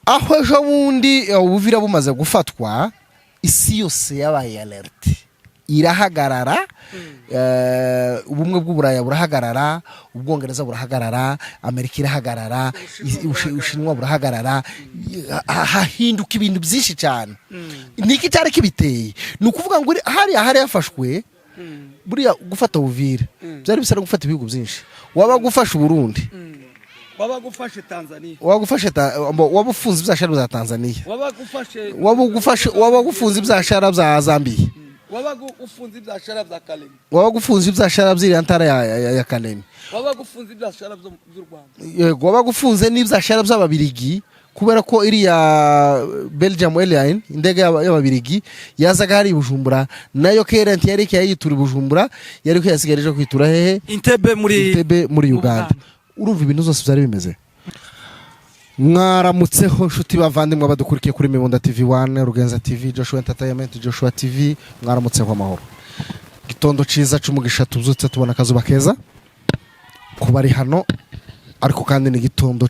Aho ejo bundi Ubuvira bumaze gufatwa, isi yose yabaye alerte, irahagarara. Ubumwe bw'Uburaya burahagarara, Ubwongereza burahagarara, Amerika irahagarara, Ubushinwa burahagarara, hahinduka ibintu byinshi cyane. Niki cyari kibiteye? Ni ukuvuga ngo hariya hari hafashwe, buriya gufata Buvira byari bisa no gufata ibihugu byinshi. Waba gufasha Uburundi, waba gufashe Tanzania, waba gufashe waba ufunze ibyashara bya Tanzania, waba gufashe waba gufunze ibyashara bya Zambia, waba ufunze ibyashara bya Kalemi, waba gufunze ibyashara by'iriya ntara ya Kalemi, waba gufunze ibyashara by'u Rwanda. Yego, waba gufunze n'ibyashara by'Ababirigi, kubera ko iriya Belgium Airline, indege y'Ababirigi yazaga hari i Bujumbura, nayo KLM yari yayitura i Bujumbura, yari yasigaye ejo kwitura hehe? Entebbe muri Entebbe muri Uganda. Uganda. Urumva ibintu zose byari bimeze. Mwaramutseho nshuti bavandimwe badukurikiye kuri Mibunda TV 1, Rugenza TV, Joshua Entertainment, Joshua TV, mwaramutseho amahoro. Gitondo ciza c'umugisha, tubyutse tubona akazuba keza kuba ari hano, ariko kandi ni igitondo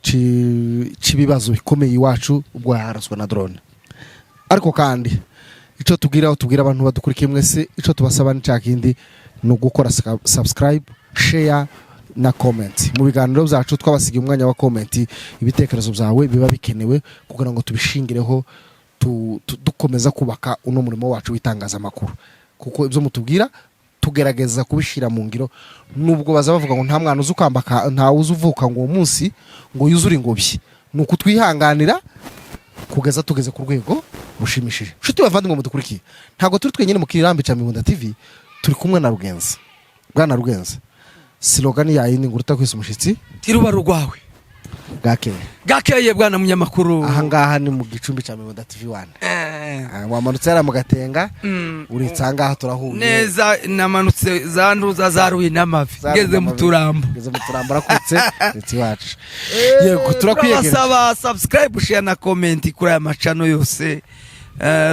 c'ibibazo bikomeye iwacu ubwo yaharaswe na drone. Ariko kandi icyo tubwira, aho tubwira abantu badukurikiye mwese, icyo tubasaba ni cya kindi, ni ugukora subscribe, share na comment mu biganiro byacu. Twabasigiye umwanya wa comment, ibitekerezo byawe biba bikenewe kugira ngo tubishingireho dukomeza kubaka uno murimo wacu w'itangazamakuru, kuko ibyo mutubwira tugerageza kubishyira mu ngiro, nubwo baza bavuga ngo nta mwana uzi ukambaka, ntawe uzi uvuka ngo uwo munsi ngo yuzure ingobyi. Ni ukutwihanganira kugeza tugeze ku rwego rushimishije. Nshuti bavandimwe mudukurikiye, ntabwo turi twenyine mu kirambi cya Mibunda TV, turi kumwe na Rugenza. Bwana Rugenza, slogan yayindi ngo utakwisa umushyitsi tiruba rwawe. Bwakeye. Gakeye, bwana munyamakuru. Ahangaha ni mu gicumbi cya Mibunda TV 1. Wamanutse hariya mu Gatenga, uritse ahangaha, turahuye. Neza, namanutse za ntuza za Ruinamavi, ngeze mu Turambo. Ngeze mu Turambo, arakutse ndetse iwacu. Yego, turakwiyegereje. Turabasaba subscribe, share na comment kuri aya macano yose: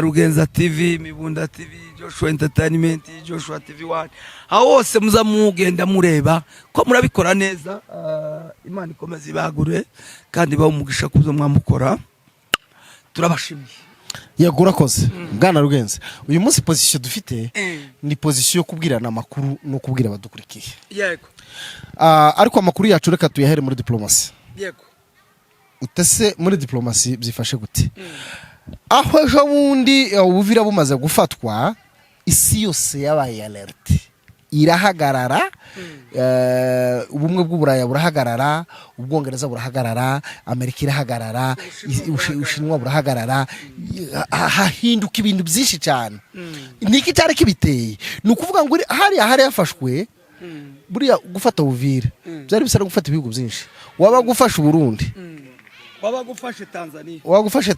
Rugenza TV, Mibunda TV, Joshua Entertainment, Joshua TV 1. Aho hose muza mugenda mureba ko murabikora neza. Imana ikomeze ibagure kandi ibahe umugisha kuzo mwamukora. Turabashimiye. Yego, urakoze bwana Rugenza. Uyu munsi position dufite ni position yo kubwirana amakuru no kubwira abadukurikiye. Ariko amakuru yacu reka tuyahere muri diplomasi. Utese muri diplomasi byifashe gute? Aho ejo bundi Ubuvira bumaze gufatwa, isi yose yabaye alerte, irahagarara. Ubumwe bw'Uburaya burahagarara, Ubwongereza burahagarara, Amerika irahagarara, Ubushinwa burahagarara, hahinduka ibintu byinshi cyane. Niki cyari kibiteye? Ni ukuvuga ngo hariya hari hafashwe, buriya gufata Buvira byari bisa no gufata ibihugu byinshi. Waba gufasha Uburundi, waba gufashe Tanzania, waba gufashe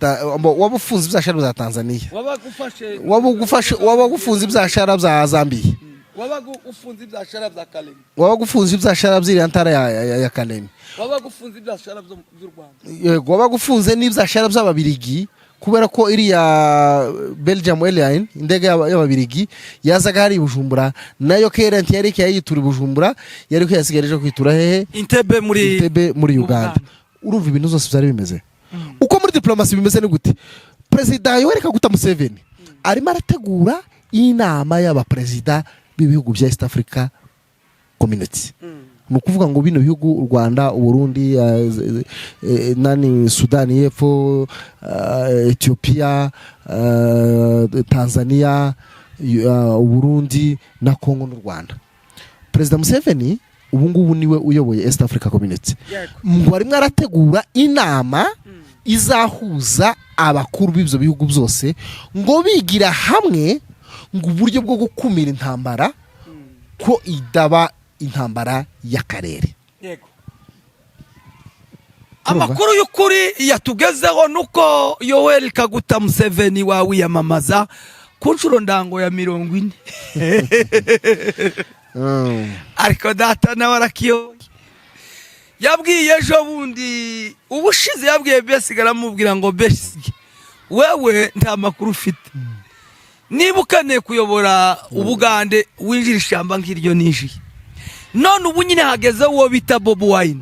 waba ufunze ibyashara bya Tanzania, waba gufashe waba gufunze ibyashara bya Zambia, waba ufunze ibyashara bya Kalemi, waba gufunze ibyashara by'iriya ntara ya Kalemi, waba gufunze ibyashara by'u Rwanda. Yego, waba gufunze n'ibyashara by'Ababirigi, kubera ko iriya Belgium Airline, indege y'Ababirigi yazaga hari i Bujumbura, nayo KLM yari yayitura i Bujumbura, yari yasigaye ejo kwitura hehe? Entebbe muri Entebbe muri Uganda. Uganda. Urumva ibintu zose byari bimeze. Uko muri diplomasi bimeze ni gute? Perezida Yoweri Kaguta Museveni arimo arategura inama y'abaperezida b'ibihugu bya East Africa Community. Ni ukuvuga ngo bino bihugu, u Rwanda, Uburundi, nani, Sudani y'Epfo, Ethiopia, Tanzania, Uburundi na Congo n'u Rwanda. Perezida Museveni ubu ngubu niwe uyoboye East Africa Community. Ngo arimo arategura inama izahuza abakuru b'ibyo bihugu byose, ngo bigira hamwe ngo uburyo bwo gukumira intambara, ko idaba intambara y'akarere. Urumva? Amakuru y'ukuri yatugezeho nuko Yoweri Kaguta Museveni wawiyamamaza ku nshuro ndango ya 40, ariko data nawe arakiyoboye. Yabwiye ejo bundi, ubushize yabwiye Besigye, aramubwira ngo: "Besigye, wewe nta makuru ufite. Niba ukeneye kuyobora Ubugande, winjira ishyamba nk'iryo ninjiye." None ubu nyine hageze uwo bita Bobi Wine.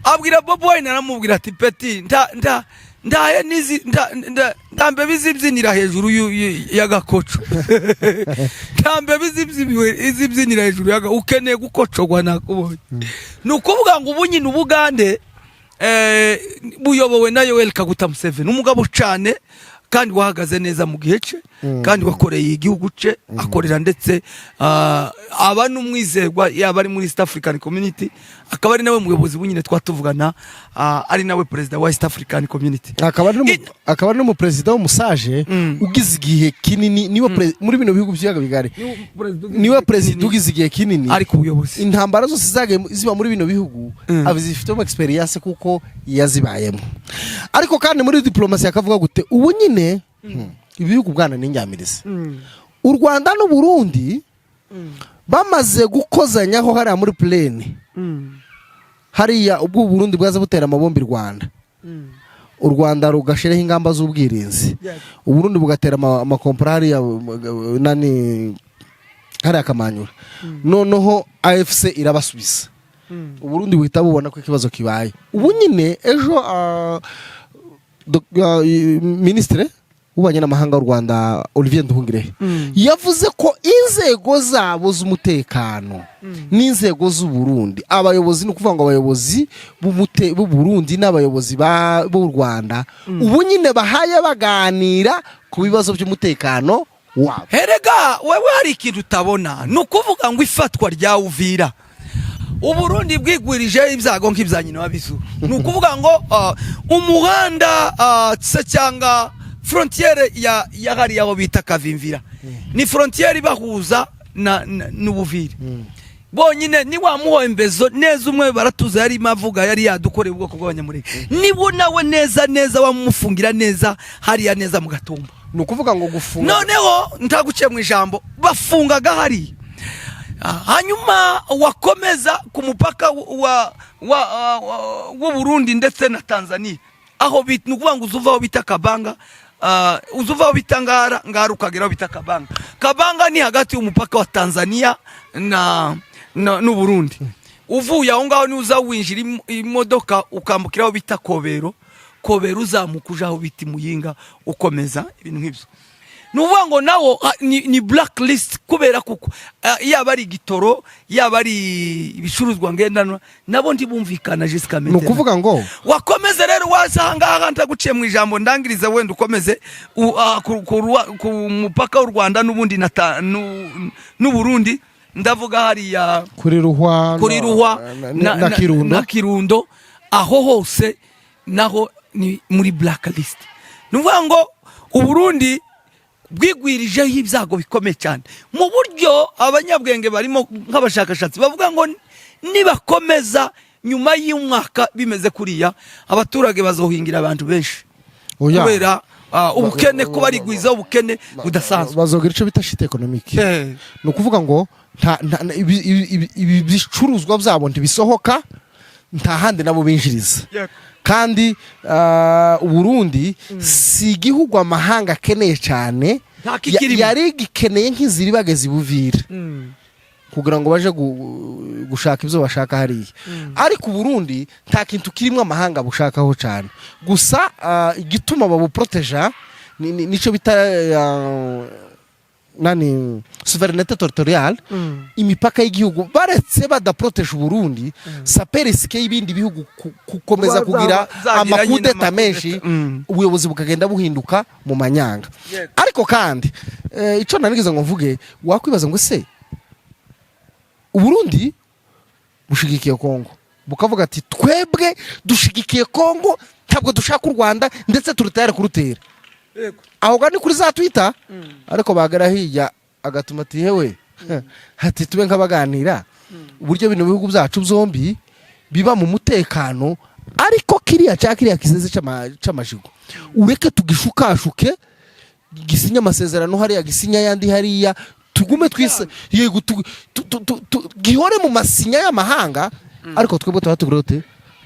Abwira Bobi Wine, aramubwira ati: "Petit, nta nta Ndaye nizi nda mbeba izibyinira hejuru y'agakoco, nta mbeba izibyinira hejuru ukeneye gukocogwa. Nakubonye. Ni ukuvuga ngo ubu nyine Ubugande buyobowe na Yoweri Kaguta Museveni, umugabo cyane kandi wahagaze neza mu gihe cye, kandi wakoreye igihugu cye, akorera ndetse aba n'umwizerwa, yaba ari muri East African Community, akaba ari nawe muyobozi bunyine twatuvugana, ari nawe perezida wa East African Community. Akaba ari n'umuperezida w'umusaje ugize igihe kinini, niwe muri bino bihugu by'ibiyaga bigari niwe perezida ugize igihe kinini ari ku buyobozi. Intambara zose zagiye ziba muri bino bihugu abizifitemo experience kuko yazibayemo. Ariko kandi muri diplomasi akavuga gute? Ubu nyine ibihugu bwana n'inyamirezi, u Rwanda n'u Burundi bamaze gukozanyaho hariya muri plaine hariya, ubwo u Burundi bwaza butera amabombi Rwanda, u Rwanda rugashiraho ingamba z'ubwirinzi, u Burundi bugatera amakompora hariya nani hariya Kamanyura, noneho AFC irabasubiza. U Burundi buhita bubona ko ikibazo kibaye. Ubu nyine ejo minisitiri w'ububanyi n'amahanga w'u Rwanda Olivier Nduhungirehe yavuze ko inzego zabo z'umutekano n'inzego z'u Burundi, abayobozi, ni ukuvuga ngo abayobozi b'u Burundi n'abayobozi b'u Rwanda, ubu nyine bahaye baganira ku bibazo by'umutekano wabo. Herega wewe hari ikintu utabona. Ni ukuvuga ngo ifatwa rya Uvira, Uburundi bwigwirije ibyago nk'ibya nyina w'abizuru. Ni ukuvuga ngo umuhanda se cyangwa frontière ya hariya aho bita Kavimvira, ni frontière ibahuza na n'Ubuvira bonyine. Ni wa muhembezo neza umwe baratuza yari avuga, yari yadukoreye ubwoko bw'Abanyamurenge, nibo nawe neza neza wamufungira neza hariya neza mu Gatumba. Ni ukuvuga ngo gufunga Noneho ntaguciye mu ijambo, bafungaga hariya. Hanyuma wakomeza ku mupaka w'u Burundi ndetse na Tanzania, aho ni ukuvuga ngo uzuva aho bita Kabanga, uzuva aho bita Ngara, Ngara ukagera aho bita Kabanga. Kabanga ni hagati y'umupaka wa Tanzania na n'u Burundi. Uvuye aho ngaho ni uza winjira imodoka ukambukira aho bita Kobero. Kobero uzamuka uja aho bita Muyinga, ukomeza ibintu nk'ibyo. Ni ukuvuga ngo nawo ni blacklist, kubera kuko yaba ari igitoro, yaba ari ibicuruzwa ngendanwa, nabo ntibumvikana jusqu'à Ni maintenant. ukuvuga ngo Wakomeze rero waza ahangaha, ntaguciye mu ijambo, ndangiriza wenda ukomeze ku mupaka w'u Rwanda n'ubundi n'u Burundi, ndavuga hariya kuri Ruhwa. Kuri Ruhwa. Na Kirundo. Na Kirundo, aho hose naho ni muri blacklist. Ni ukuvuga ngo Uburundi bwigwirijeho ibyago bikomeye cyane, mu buryo abanyabwenge barimo nk'abashakashatsi bavuga ngo nibakomeza nyuma y'umwaka bimeze kuriya, abaturage bazohingira abantu benshi Oya. kubera ubukene, ko barigwizaho ubukene budasanzwe. Bazogira icyo bita chute économique. Ni ukuvuga ngo ibi bicuruzwa byabo ntibisohoka, nta handi nabo binjiriza. Kandi Uburundi si igihugu amahanga akeneye cyane. Nta kikirimo. Yari gikeneye nk'iziri bageze i Buvira kugira ngo baje gushaka ibyo bashaka hariya, ariko Uburundi nta kintu kirimo amahanga bushakaho cyane. Gusa igituma babuproteja nicyo bita nani, souveraineté territoriale, imipaka y'igihugu. Baretse badaproteje Uburundi, ça peut risquer y'ibindi bihugu gukomeza kugira zagira nyine amakudeta amakudeta. menshi, ubuyobozi bukagenda buhinduka mu manyanga. Ariko kandi icyo nanigeze ngo mvuge, wakwibaza ngo se Uburundi bushigikiye Kongo, bukavuga ati twebwe dushigikiye Kongo, ntabwo dushaka u Rwanda, ndetse turi tayari kurutera. Aho ni kuri za Twitter, ariko bagera hirya agatuma ati hewe, ati tube nk'abaganira uburyo bino bihugu byacu byombi biba mu mutekano, ariko kiriya cya kiriya kizeze c'amajigo ureke tugishukashuke, gisinye amasezerano hariya, gisinya ayandi hariya, tugume twise yego gihore mu masinya y'amahanga, ariko twebwe tuba tugira dute?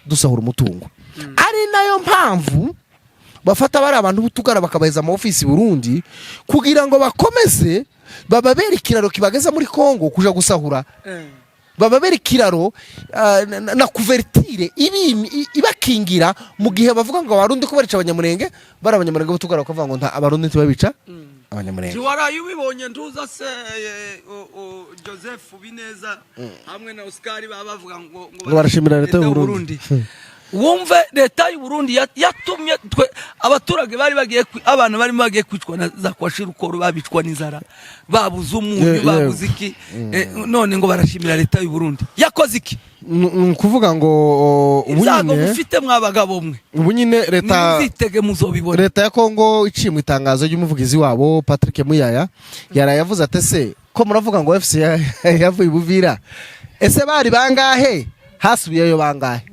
Dusahura umutungo. Ari nayo mpamvu bafata bari abantu b'utugara bakabaheza ama ofisi Burundi, kugira ngo bakomeze bababere ikiraro kibageza muri Kongo kuja gusahura. Bababera ikiraro na couverture ibakingira mu gihe bavuga ngo Abarundi ko barica Abanyamurenge. Bari Abanyamurenge b'utugara bakavuga ngo nta Abarundi ntibabica Abanyamurenge. Waraye ubibonye ntuza se Joseph Bineza hamwe na Oscar baba bavuga ngo Ngo barashimira leta y'u Burundi. Wumve, leta y'u Burundi yatumye twe abaturage bari bagiye abana barimo bagiye kwicwa na za kwashirukoro, babicwa n'inzara, babuze umunyu, babuze iki, none ngo barashimira leta y'u Burundi. Yakoze iki? Ni ukuvuga ngo ubu Ibyago nyine mufite mwabagabo mwe, ubu nyine leta nimuzitege muzobibona. Leta ya Kongo iciye mu itangazo ry'umuvugizi wabo Patrick Muyaya, yaraye yavuze ati: "Ese ko muravuga ngo FC yavuye i Buvira, ese bari bangahe? Hasubiyeyo bangahe?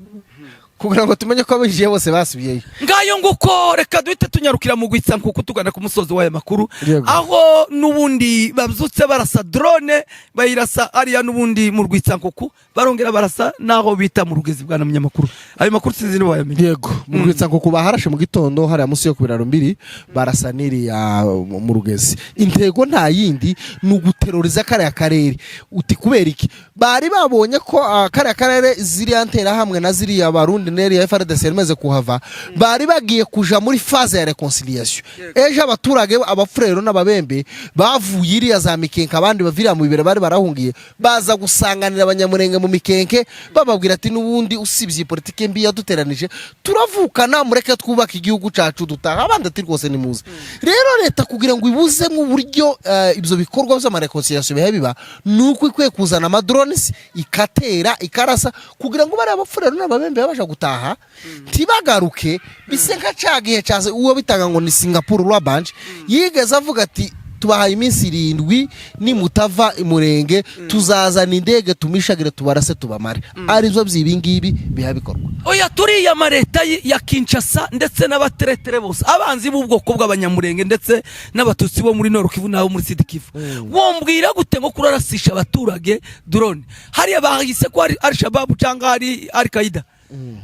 Kugira ngo tumenye ko abinjiye bose basubiyeyo." Ngayo nguko, reka duhite tunyarukira mu gwitsa kuko tugana ku musozo w'aya makuru, aho n'ubundi babyutse barasa drone, bayirasa ariya n'ubundi mu Rwitsankuku, barongera barasa n'aho bita mu Rugezi. Bwana munyamakuru, ayo makuru sinzi niba wayamenye. Yego, mu Rwitsankuku baharashe mu gitondo hariya munsi yo ku biraro mbiri, barasa n'iriya mu Rugezi. Intego nta yindi, ni uguteroriza kariya karere. Uti kubera iki? Bari babonye ko kariya karere ziriya nterahamwe na ziriya Barundi n'iriya FARDC imaze kuhava, bari bagiye kuja muri phase ya réconciliation. Ejo abaturage, Abafurero n'Ababembe bavuye iriya za Mikenke, abandi baviriya mu bibero bari barahungiye, baza gusanganira Abanyamurenge mu Mikenke, bababwira ati: "N'ubundi usibye iyi politike mbi yaduteranije, turavukana, mureke twubake igihugu cacu dutaha." Abandi ati: "Rwose nimuze." Rero leta kugira ngo ibuzemo uburyo ibyo bikorwa by'ama réconciliation bihe biba, ni uko ikwiye kuzana ama drones, ikatera, ikarasa, kugira ngo bariya Bafurero n'Ababembe babasha gutaha ntibagaruke. Bise nka ca gihe cyaze uwo bitanga ngo ni Singapore Rwabanje yigeze avuga ati: "Tubahaye iminsi 7, nimutava Imurenge tuzazana indege tumishagire, tubarase, tubamare." Aribyo by'ibi ngibi biha bikorwa. Oya, turiyama leta ya Kinshasa ndetse n'abateretere bose, abanzi b'ubwoko bw'Abanyamurenge ndetse n'Abatutsi bo muri Nord Kivu n'abo muri Sud Kivu. Wombwira gute ngo kurarasisha abaturage drone hariya bahise ko ari Al-Shabaab cyangwa hari Al Qaida?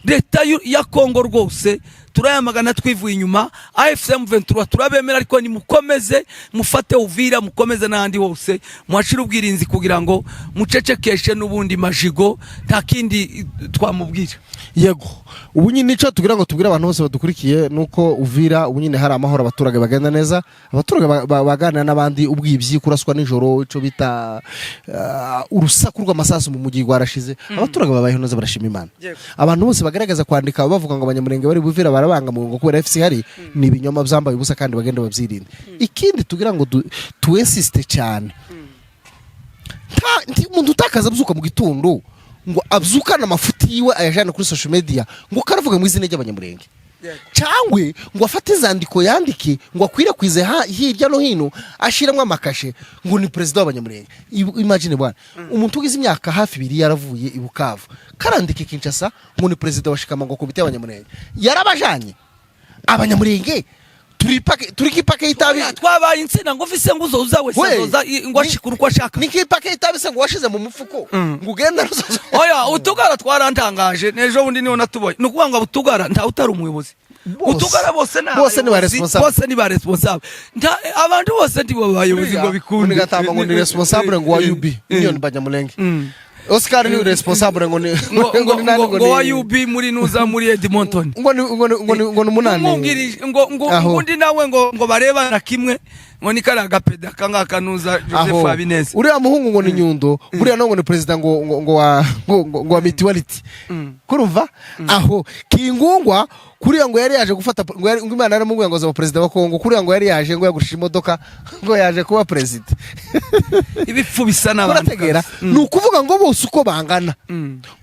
Leta ya Kongo rwose turayamagana twivuye inyuma. AFC M23 turabemera, ariko nimukomeze mufate Uvira, mukomeze n'ahandi hose muhashire ubwirinzi kugira ngo mucecekeshe n'ubundi majigo. Nta kindi twamubwira. Yego, ubu nyine icyo tugira ngo tubwire abantu bose badukurikiye ni uko Uvira ubu nyine hari amahoro, abaturage bagenda neza, abaturage baganira n'abandi. Ubwibyi, kuraswa nijoro, icyo bita urusaku rw'amasasu mu mujyi rwarashize. Abaturage babayeho neza, barashima Imana. Abantu bose bagaragaza kwandika bavuga ngo Abanyamurenge bari Buvira barabanga mu ngo kubera FC hari, ni ibinyoma byambaye ubusa kandi bagenda babyirinde. Ikindi tugira ngo tu insiste cyane, umuntu utakaza abyuka mu gitondo ngo abyukane amafuti yiwe ayajane kuri social media ngo karavuga mu izina ry'Abanyamurenge, cyangwa ngo afate inzandiko yandike ngo akwirakwize hirya no hino, ashiremo amakashe ngo ni perezida w'Abanyamurenge. Imagine bwana, umuntu ugize imyaka hafi 2 yaravuye i Bukavu, karandika i Kinshasa ngo ni perezida wa Shikama, ngo komite y'Abanyamurenge yarabajanye. Abanyamurenge turi pake, turi k'ipake y'itabi. Oya, twabaye insina ngo ufise ngo uzoza wese We, azoza ngo ashikure uko ashaka. Ni k'ipake y'itabi se ngo washize mu mufuko ngo ugenda ruzoza? Oya, utugara twarantangaje n'ejo bundi niho natubonye. Ni ukuvuga ngo utugara ntawe utari umuyobozi. Bose. Utugara bose ni Bose ni ba abayobozi, responsable. Bose ni ba responsable. Abantu bose ntibo bayobozi ngo bikunde. Gatamba ngo ni responsable ngo wa UB, Union Banyamulenge. Oscar ni responsable ngo ni ngo ni nani? Ngo wa UB muri nuza muri Edmonton. Ngo ni umunani. Umwungirije ngo Aho. ngo undi nawe ngo barebana kimwe, ngo ni kariya gapeda kangaka nuza Joseph Aho. Habineza. Uriya muhungu ngo ni Nyundo, buriya nawe ngo ni perezida ngo wa mutuality. Kurumva aho Kingungwa kuriya ngo yari yaje gufata ngo Imana yaramubwiye ngo azaba perezida wa Kongo. Kuriya ngo yari yaje ngo yagurisha imodoka ngo yaje kuba perezida. Ibipfu bisa n'abantu Urategera? kabisa. Ni ukuvuga ngo bose uko bangana,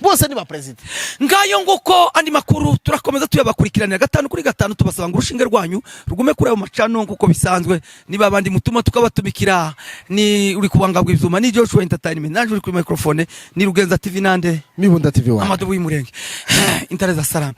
bose ni ba perezida. Ngayo nguko, andi makuru turakomeza tuyabakurikiranira gatanu kuri gatanu. Tubasaba ngo urushinge rwanyu rugume kuri ayo macano nk'uko bisanzwe. Niba abandi mutuma tukabatumikira, ni uri kubanga bw'ibyuma ni Joshua Entertainment, nanjye uri kuri microphone ni Rugenza TV nande Mibunda TV 1. Amadubu y'Umurenge, intare za salamu.